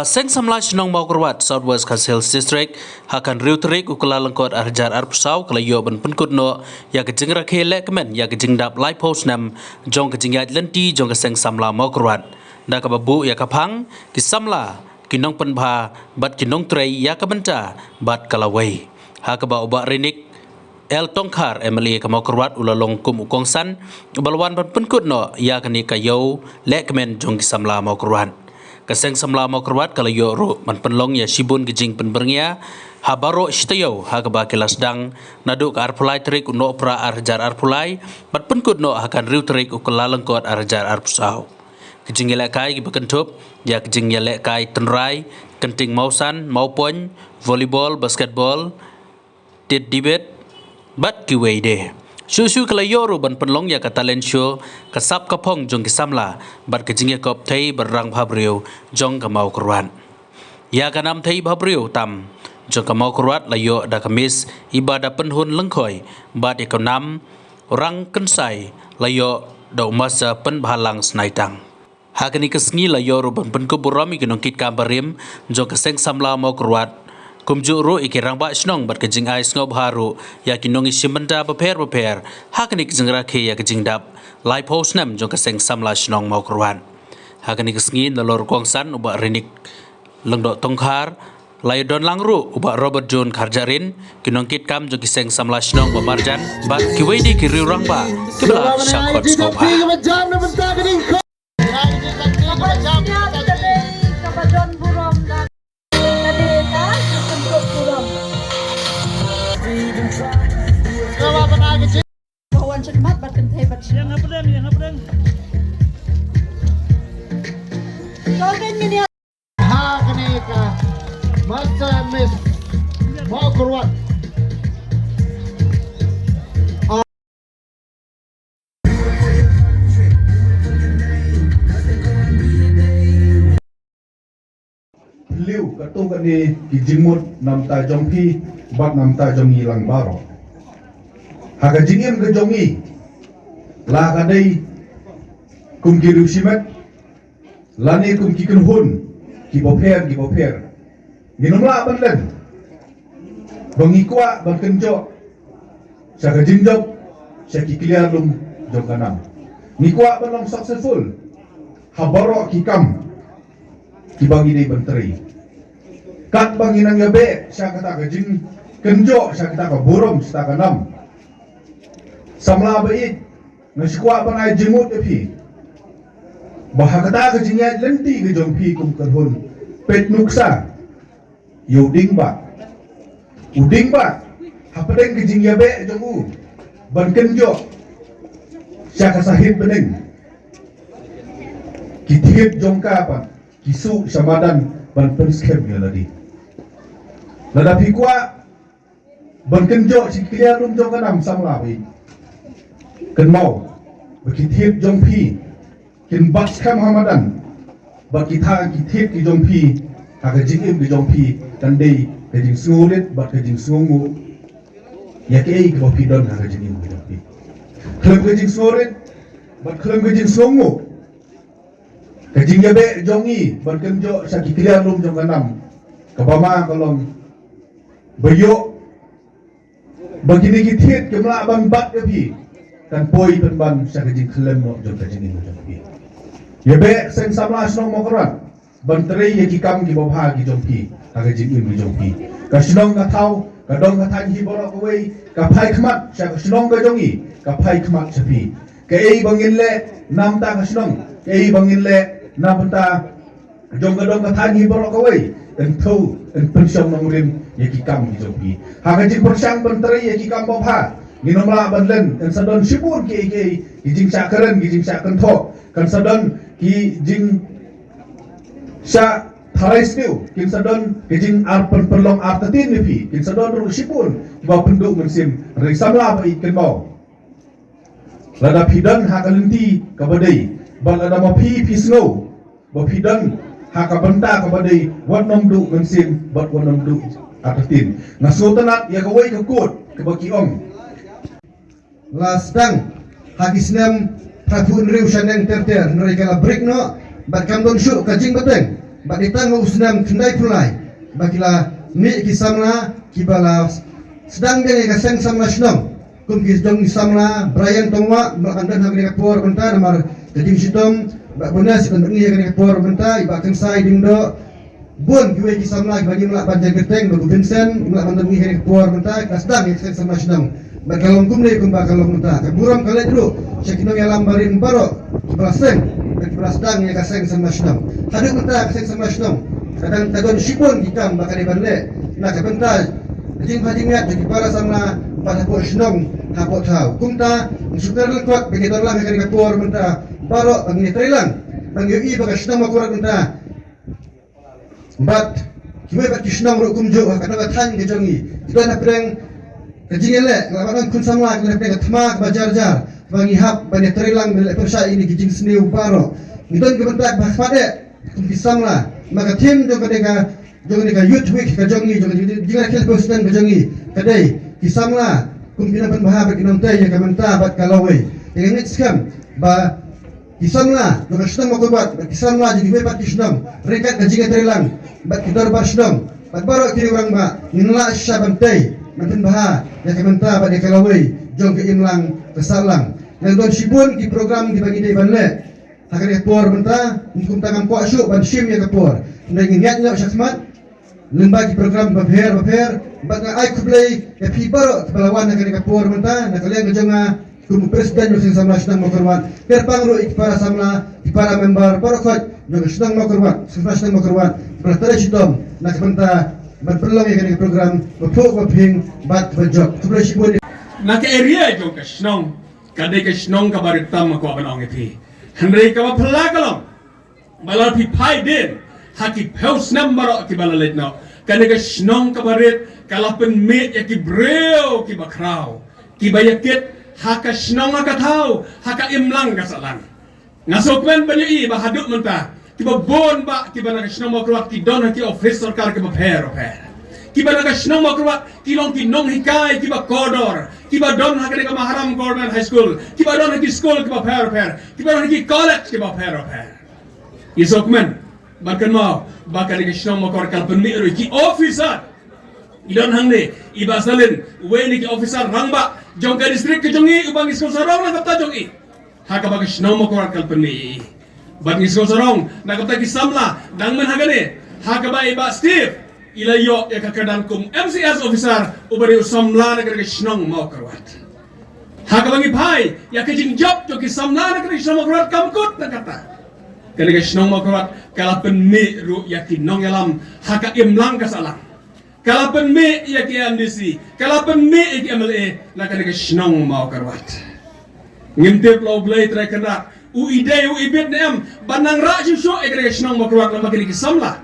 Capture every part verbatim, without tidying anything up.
Seng Samla Shnong Mawkyrwat, South West Khasi Hills District, ha ka hynriew tarik u Kyllalyngkot ar hajar arphew saw ka la ïoh ban pynkut noh ïa ka jingrakhe lehkmen ïa ka jingdap laiphew snem jong ka jingïaid lynti jong ka Seng Samla Mawkyrwat, da kaba buh ïa ka phang ki samla, ki nongpynbha bad ki nongtrei ïa ka bynta bad ka lawei. Ha kaba u Bah Rinik L Tongkhar, M L A ka Mawkyrwat, u la long kum u kongsan uba la wan ban pynkut noh ïa kane ka ïew lehkmen jong ki samla Mawkyrwat. Ka Seng Samla Mawkyrwat ka la ïoh ruh ban pynlong ïa shibun ki jingpynbyrngia ha baroh shi taïew, ha kaba ki la sdang naduh ka arphew lai tarik u Nohprah ar hajar arphew lai bad pynkut noh ha ka hynriew tarik u Kyllalyngkot ar hajar arphew saw. Ki jingïalehkai kiba kynthup ïa ki jingïalehkai tynrai, kynting mawsan, mawpoiñ, volleyball, basketball, tit debate bad kiwei de. Shuh shuh ka la ïoh ruh ban pynlong ïa ka talent show, ka sap ka phong jong ki samla bad ka jingïakop thei bad rangbha briew jong ka Mawkyrwat. Ïa ka nam thei bhabriew tam jong ka Mawkyrwat la ïoh da ka Miss Ibada Pynhun Lyngkhoi bad ïa ka nam rang kynsai la ïoh da u Master Pynbhalang Snaitang. Ha kane ka sngi la ïoh ruh ban pynkup burom ïa ki nongkitkam barim jong ka Seng Samla Mawkyrwat, kumjuh ruh ïa ki rangbah shnong bad ka jingai sngewbha ruh ïa ki nongïashim bynta bapher bapher ha kane ka jingrakhe ïa ka jingdap laiphew snem jong ka Seng Samla Shnong Mawkyrwat. Ha kane ka sngi nalor u kongsan u Bah Rinik Lyngdoh Tongkhar, la ïadon lang ruh u Bah Robert John Kharjahrin, ki nongkitkam jong ki Seng Samla Shnong ba marjan bad kiwei de ki riew rangbah kiba la shah khot sngewbha. Wan sha khmat bad kynthei bad shnong. Ïa nga pdeng, ïa nga pdeng. Jong ka mini. Ha kane ka Master Miss Mawkyrwat. Phylliew katto katne ki jingmut namta jong phi bad namta jong ngi lang baroh. Ha ka jingim ka jong ngi, la ka dei kum ki riew shimet lane kum ki kynhun kiba pher kiba pher, ngin ym lah ban len ba ngi kwah ban kynjoh sha ka jingjop sha ki kliar lum jong ka nam. Ngi kwah ban long successful ha baroh ki kam kiba ngi dei ban trei. Katba ngi nang ïabeh sha kata ka jingkynjoh sha kata ka burom sha kata ka nam, samla ba ïeit, nga sngewkwah ban ai jingmut ïa phi ba ha kata ka jingïaid lynti ka jong phi kum kynhun, peit nuksa ïa u dieng bah. U dieng bah, hapdeng ka jingïabeh jong u ban kynjoh sha ka sahit bneng, ki thied jong ka pat ki suh sha madan ban pynskhem ïa lade. Lada phi kwah ban kynjoh sha ki kliar lum jong ka nam, samla ba ïeit, kynmaw ba ki thied jong phi kin bat skhem ha madan, bad kita ki thied ki jong phi ha ka jingim ki jong phi kan dei ka jingsngewrit bad ka jingsngewnguh ïa kaei kaba phi don ha ka jingim ki jong phi. Khlem ka jingsngewrit bad khlem ka jingsngewnguh, ka jingïabeh jong ngi ban kynjoh sha ki kliar lum jong ka nam, kaba ma ka long ba ïoh ba kine ki thied kim lah ban bat ïa phi, kan poi pynban sha ka jingkhyllem noh jong ka jingim jong phi. Ïabeh Seng Samla Shnong Mawkyrwat ban trei ïa ki kam kiba bha ki jong phi ha ka jingim ki jong phi. Ka shnong ka thaw, ka dong ka thaiñ hi baroh kawei ka phai khmat sha ka shnong ka jong ngi, ka phai khmat sha phi. Kaei ba ngin leh namta ka shnong, kaei ba ngin leh namta jong ka dong ka thaiñ hi baroh kawei, yn thew, yn pynshong nongrim ïa ki kam ki jong phi. Ha ka jingpyrshang ban trei ïa ki kam babha, ngin ym lah ban len, yn sa don shibun kiei kiei ki jingshah kren, ki jingshah kynthoh, kan sa don ki jingshah tharai sniew, kin sa don ki jingarpynpynlong artatien ïa phi, kin sa don ruh shibun kiba pynduh mynsiem. Hynrei samla ba ïeit, kynmaw, lada phi don ha ka lynti kaba dei, bad lada ma phi phi sngew ba phi don ha ka bynta kaba dei, wat nym duh mynsiem bad wat nym duh artatien. Nga sngewtynnat ïa kawei ka quote kaba ki ong, la sdang ha ki snem phra phew hynriew shaneng ter ter, hynrei ka la break noh bad kam don shuh ka jingbteng. Bad dei tang ha u snem khyndai phew lai ba ki la mih ki samla kiba la sdang biang ïa ka seng samla shnong. Kum ki jong ki samla Brian Tongwah, ba la ban don ha kane ka por mynta namar ka jingshitom, ba bun sha ban don ha kane ka por mynta, i Bah Kynsai Diengdoh, bun kiwei ki samla kiba ngim lah ban jan kyrteng, ba u Vincent, ngim lah ban don ha kane ka por mynta, ka sdang ïa ka seng samla shnong. Bad ka long kumne kumba ka long mynta. Ka burom ka leit ruh sha ki nongïalam barim baroh kiba la seng, bad kiba la sdang ïa ka seng samla shnong. Haduh mynta ka seng samla shnong ka dang, ka don shibun ki kam ba ka dei ban leh na ka bynta ka jingpynjah jingmiat jong ki para samla bad hapoh shnong hapoh thaw. Kumta, nga sngewkmen lyngkot ba ki don lang ha kane ka por mynta baroh ba ngin ïatreilang, ba ngin ïohi ba ka shnong Mawkyrwat mynta bad kiwei pat ki shnong ruh kumjuh ha ka dong ka thaiñ ka jong ngi ki don hapdeng ka jingïaleh, nga la ban ong khun samla, ki don hapdeng ka thma kaba jar jar, ba ngi hap ban ïatreilang ban leh pyrshah ïa kine ki jingsniew baroh. Ngi don ka bynta ba khmat eh kum ki samla, ma ka theme jong kane ka, jong kane ka Youth Week ka jong ngi, jong ka jingrakhe la phew snem ka jong ngi, ka dei ki samla kum ki nongpynbha bad ki nongtei ïa ka mynta bad ka lawei. Te nga ngeit skhem ba ki samla jong ka shnong Mawkyrwat bad ki samla jong kiwei pat ki shnong ryngkat ka jingïatreilang bad ki dorbar shnong bad baroh ki riew rangbah ngin lah shisha ban tei, ban pynbha ïa ka mynta bad ïa ka lawei jong ka imlang ka sahlang. Ngan don shibun ki program kiba ngi dei ban leh ha kane ka por mynta, kumta ngam kwah shuh ban shim ïa ka por. Hynrei ngin ïaid noh shakhmat lyngba ki program bapher bapher, bad nga ai khublei ïa phi baroh kiba la wan ha kane ka por mynta na ka liang ka jong nga kum u president jong ka seng samla shnong Mawkyrwat, kyrpang ruh ïa ki para samla, ki para member baroh khoit jong ka shnong Mawkyrwat, seng samla shnong Mawkyrwat, ba la trei shitom na ka bynta ban pynlong ïa kane ka program baphuh baphieng bad bajop. Khublei shibun. Na ka area jong ka shnong, ka dei ka shnong kaba rit tam, nga kwah ban ong ïa phi. Hynrei kaba phylla ka long ba lada phi phai dien ha ki phew snem baroh kiba la leit noh, kane ka shnong kaba rit ka la pynmih ïa ki briew kiba khraw, kiba ïakit ha ka shnong, ha ka thaw, ha ka imlang ka sahlang. Nga sngewkmen ban ïohi ba haduh mynta kiba bun bah kiba na ka shnong Mawkyrwat ki don ha ki ophis sorkar kiba pher bapher. Kiba na ka shnong Mawkyrwat ki long ki nonghikai kiba kordor, kiba don ha kane ka Maharam Government High School, kiba don ha ki skul kiba pher bapher, kiba don ha ki college kiba pher bapher. Ngi sngewkmen ban kynmaw ba kane ka shnong Mawkyrwat ka la pynmih ruh ïa ki officer. Ngi don hangne i Bah Salin, uwei na ki officer rangbah jong ka district ka jong ngi, uba ngi sngewsarong na ka bynta jong i. Ha kaba ka shnong Mawkyrwat ka la pynmih ïa i. Bad ngi sngewsarong na ka bynta ki samla dang mynta ha kane, ha kaba i Bah Steve i la ïoh ïa ka kyrdan kum M C S officer, uba dei u samla na kane ka shnong Mawkyrwat. Ha kaba ngi phai ïa ka jingjop jong ki samla na kane ka shnong Mawkyrwat, kam kut na kata, kane ka shnong Mawkyrwat ka la pynmih ruh ïa ki nongïalam ha ka imlang ka sahlang. Ka la pynmih ïa ki M D C, ka la pynmih ïa ki M L A na kane ka shnong Mawkyrwat. Ngim tip la U Blei Trai Kynrad u i dei u i bit ne em ban nang rah shuh shuh ïa kane ka shnong Mawkyrwat namar kine ki samla.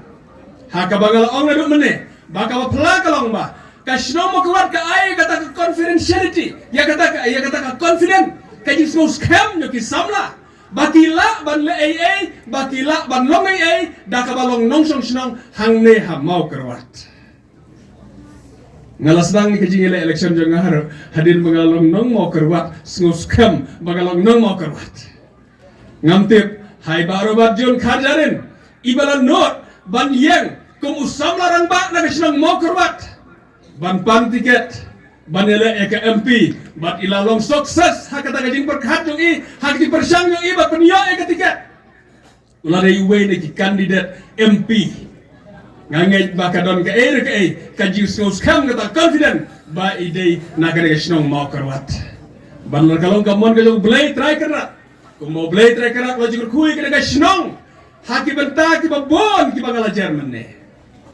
Ha kaba nga la ong naduh mynne ba kaba phylla ka long ba ka shnong Mawkyrwat ka ai kata ka confidentiality, ïa kata ka, ïa kata ka confident, ka jingsngew skhem jong ki samla ba ki lah ban leh ei ei, ba ki lah ban long ei ei da kaba long nongshong shnong hangne ha Mawkyrwat. Nga la sdang ïa ka jingïaleh election jong nga haduh hadien ba nga long nong Mawkyrwat, sngewskhem ba nga long nong Mawkyrwat. Ngam tip ha i Bah Robert June Kharjahrin, iba la nud ban ïeng kum u samla rangbah na ka shnong Mawkyrwat, ban pan tiket ban ïaleh ïa ka M P, bad i la long success ha kata ka jingpyrkhat jong i, ha ka jingpyrshang jong i ban pynïoh ïa ka tiket. U la dei uwei na ki candidate M P. Nga ngeit ba ka don kaei re kaei ka jingsngewskhem, kata confident ba i dei na kane ka shnong Mawkyrwat. Ban la ka long ka mon ka jong U Blei Trai Kynrad. Kumba U Blei Trai Kynrad u la jingkyrkhu ïa kane ka shnong ha ki bynta kiba bun kiba nga la jer mynne.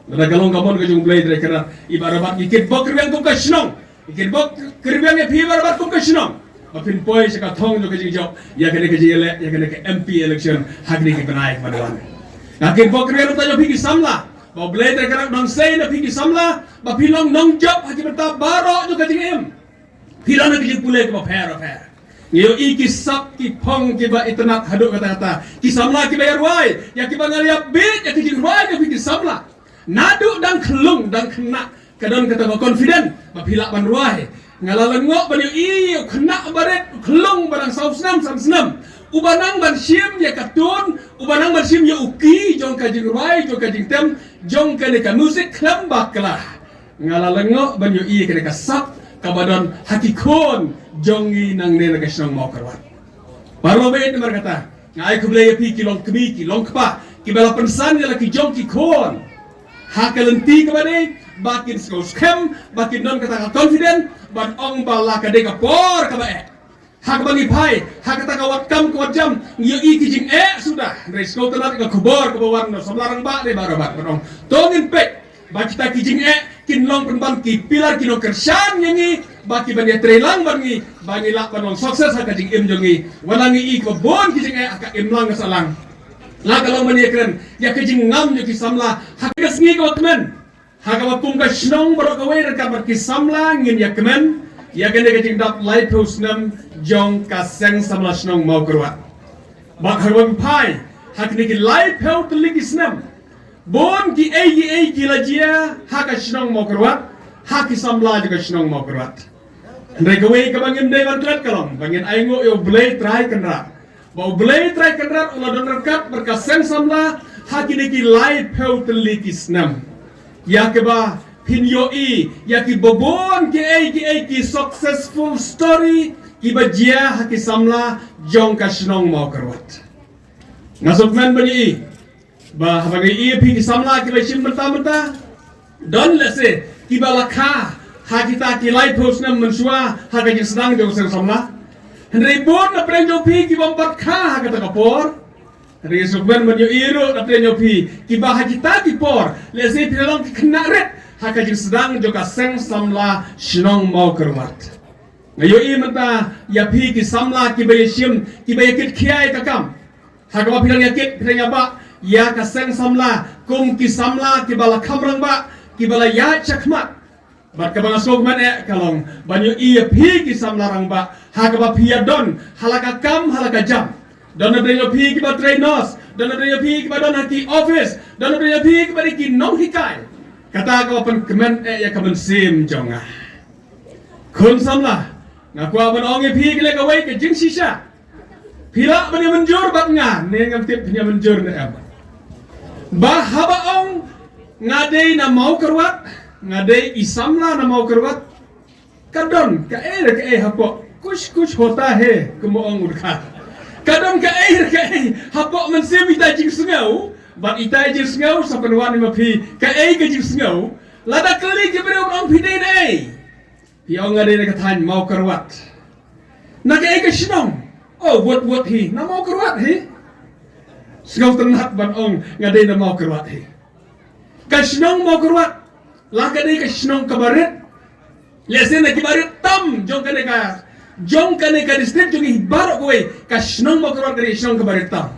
Lada ka long ka mon ka jong U Blei Trai Kynrad, i Bah Robert, ngi kitbok rwiang kum ka shnong. Ngi kitbok rwiang ïa phi Bah Robert kum ka shnong, ba phin poi sha ka thong jong ka jingjop ïa kane ka jingïaleh, ïa kane ka M P election ha kine ki bnai kiban wan. Nga kitbok rwiang na ka bynta jong phi ki samla, ba U Blei Trai Kynrad un sei na phi ki samla, ba phi long nongjop ha ki bynta baroh jong ka jingim. Phi don ha ki jingpule kiba pher bapher. Ngi ïohi ki sap ki phong kiba itynnad haduh katta katta. Ki samla kiba ïarwai, ïa kiba nga la ïa bieit ïa ki jingrwai jong phi ki samla. Naduh dang khyllung dang khynnah ka don kata ka confident ba phi lah ban rwai. Nga la lyngngoh ban ïohi u khynnah barit, u khyllung ba dang saw snem san snem, Uba nang ban shim ïa ka tun, uba nang ban shim ïa u ki jong ka jingrwai, jong ka jingtem, jong kane ka music khlem bakla. Nga la lyngngoh ban ïohi ïa kane ka sap kaba don ha ki khun jong ngi nangne na ka shnong Mawkyrwat. Baroh beit namar kata nga ai khublei ïa phi ki long kmie ki long kpa kiba la pynsan ïa la ki jong ki khun ha ka lynti kaba dei, ba kin sngewskhem, ba kin don kata ka confident ban ong ba la ka dei ka por kaba eh. Ha kaba ngi phai ha kata ka wat kam ka wat jam, ngi ïohi ki jingeh suda. Hynrei sngewtynnat ka khubor kaba wan na samla rangbah dei baroh bad ban ong, to ngin peit ba kita ki jingeh kin long pynban ki pilar ki nongkyrshan ïa ngi, ba ki ban ïatreilang bad ngi, ba ngi lah ban long success ha ka jingim jong ngi. Wat la ngi i kaba bun ki jingeh ha ka imlang ka sahlang, la ka long ban ïakren ïa ka jingngam jong ki samla ha ka sngi kaba kmen. Ha kaba kum ka shnong baroh kawei ryngkat bad ki samla ngin ïakmen ïa kane ka jingdap laiphew snem jong ka seng samla shnong Mawkyrwat. Bad ha kaba phai ha kine ki laiphew tylli ki snem, bun kiei kiei ki la jia ha ka shnong Mawkyrwat, ha ki samla jong ka shnong Mawkyrwat. Hynrei kawei kaba ngim dei ban klet ka long ba ngin ainguh ïa U Blei Trai Kynrad, ba U Blei Trai Kynrad u la don ryngkat bad ka seng samla ha kine ki laiphew tylli ki snem, ïa kaba phin ïohi ïa kiba bun kiei kiei ki successful story kiba jia ha ki samla jong ka shnong Mawkyrwat. Nga sngewkmen ban ïohi ba haba ngi i ïa phi ki samla kiba shim bynta bynta, don lehse kiba la kha ha kita ki laiphew snem mynshuwa ha ka jingsdang jong ka seng samla. Hynrei bun na pdeng jong phi kibym pat kha ha kata ka por. Hynrei sngewkmen ban ïohi ruh na pdeng jong phi kiba ha kita ki por lehse phi la long ki khynnah rit ha ka jingsdang jong ka seng samla shnong Mawkyrwat. Nga ïohi mynta ïa phi ki samla kiba ïashim, kiba ïakit khia ïa ka kam. Ha kaba phi dang ïakit, phi dang ïabah ïa ka seng samla kum ki samla kiba la kham rangbah, kiba la ïaid shakhmat. Bad kaba nga sngewkmen eh ka long ban ïohi ïa phi ki samla rangbah ha kaba phi ïadon ha la ka kam, ha la ka jam. Don na pdeng jong phi kiba trei nurse, don na pdeng jong phi kiba don ha ki office, don na pdeng jong phi kiba dei ki nonghikai. Kata kaba pynkmen eh ïa ka mynsiem jong nga. Khun samla, nga kwah ban ong ïa phi kane kawei ka jingshisha. Phi lah ban ïa mynjur bad nga, ne ngam tip phin ïa mynjur ne em. Ba haba ong nga dei na Mawkyrwat, nga dei i samla na Mawkyrwat, ka don kaei re kaei hapoh, kuch kuch hota hai, kumba ong u dkhar. Ka don kaei re kaei hapoh mynsiem ita i jingsngew, bad ita i jingsngew sa pynwan ïa ma phi kaei ka jingsngew. Lada kylli ki briew ban ong phi dei na ei, phi ong nga dei na ka thaiñ Mawkyrwat. Na kaei ka shnong? Oh, wot wot hi, na Mawkyrwat hi. Sngewtynnat ban ong nga dei na Mawkyrwat hi. Ka shnong Mawkyrwat la ka dei ka shnong kaba rit. Lehse na kiba rit tam jong kane ka, jong kane ka district jong ngi baroh kawei, ka shnong Mawkyrwat ka dei ka shnong kaba rit tam.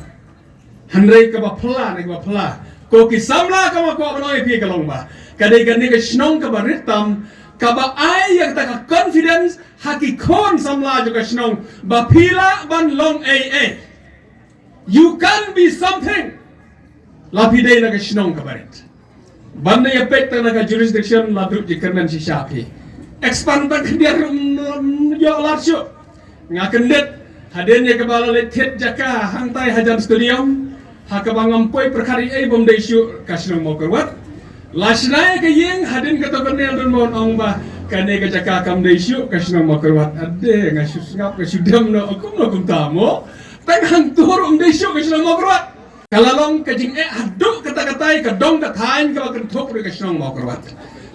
Hynrei kaba phylla, na kaba phylla, ko ki samla, kaba kwah ban ong ïa phi ka long ba ka dei kane ka shnong kaba rit tam, kaba ai ïa kata ka confidence ha ki khun samla jong ka shnong ba phi lah ban long ei ei. You can be something. La phi dei na ka shnong kaba rit. Ban da ïa peit tang na ka jurisdiction la duh jingkyrmen shisha phi. Expand tang khyndiat ruh ym ïoh lad shuh. Nga kyndit hadien ïa kaba la leit thied jaka hangtai hajan stadium, ha kaba ngam poi pyrkhat ei ei bym dei shuh ka shnong Mawkyrwat. La shna ïa ka ïing hadien kato ka nel don mon ong ba kane ka jaka kam dei shuh ka shnong Mawkyrwat. Ade, nga shu sngap, nga shu dem noh, kumno kumta mo. Tang hangto ruh ym dei shuh ka shnong Mawkyrwat. Ka la long ka jingeh haduh katta katta ïa ka dong ka thaiñ kaba kynthup ruh ïa ka shnong Mawkyrwat.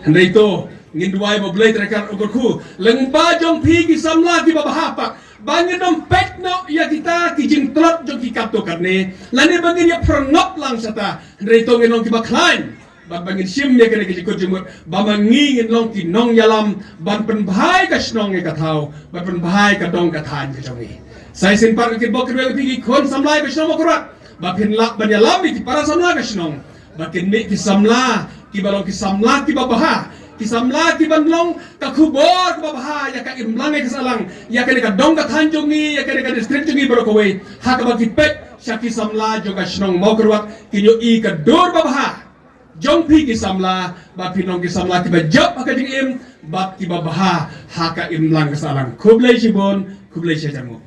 Hynrei to ngin duwai ba U Blei Trai Kynrad un kyrkhu lyngba jong phi ki samla kiba bha pat, ba ngin ym peit noh ïa kita ki jingtlot jong ki katto katne, lane ba ngin ïa pyrngop lang shata. Hynrei to ngin long kiba khlaiñ bad ba ngin shim ïa kane ka jingkut jingmut ba ma ngi ngin long ki nongïalam ban pynbha ïa ka shnong ïa ka thaw, ban pynbha ïa ka dong ka thaiñ ka jong ngi. Sa shisien pat nga kitbok kyrweng ïa phi ki khun samla ïa ka shnong Mawkyrwat ba phin lah ban ïalam ïa ki para samla ka shnong ba kin mih ki samla kiba long ki samla kiba bha, ki samla kiban long ka khubor kaba bha ïa ka imlang ïa ka sahlang, ïa kane ka dong ka thaiñ jong ngi, ïa kane ka district jong ngi baroh kawei. Ha kaba ki peit sha ki samla jong ka shnong Mawkyrwat kin ïohi ka dur ba bha jong phi ki samla, ba phin long ki samla kiba jop ha ka jingim bad kiba bha ha ka imlang ka sahlang. Khublei shibun, khublei shihajar nguh.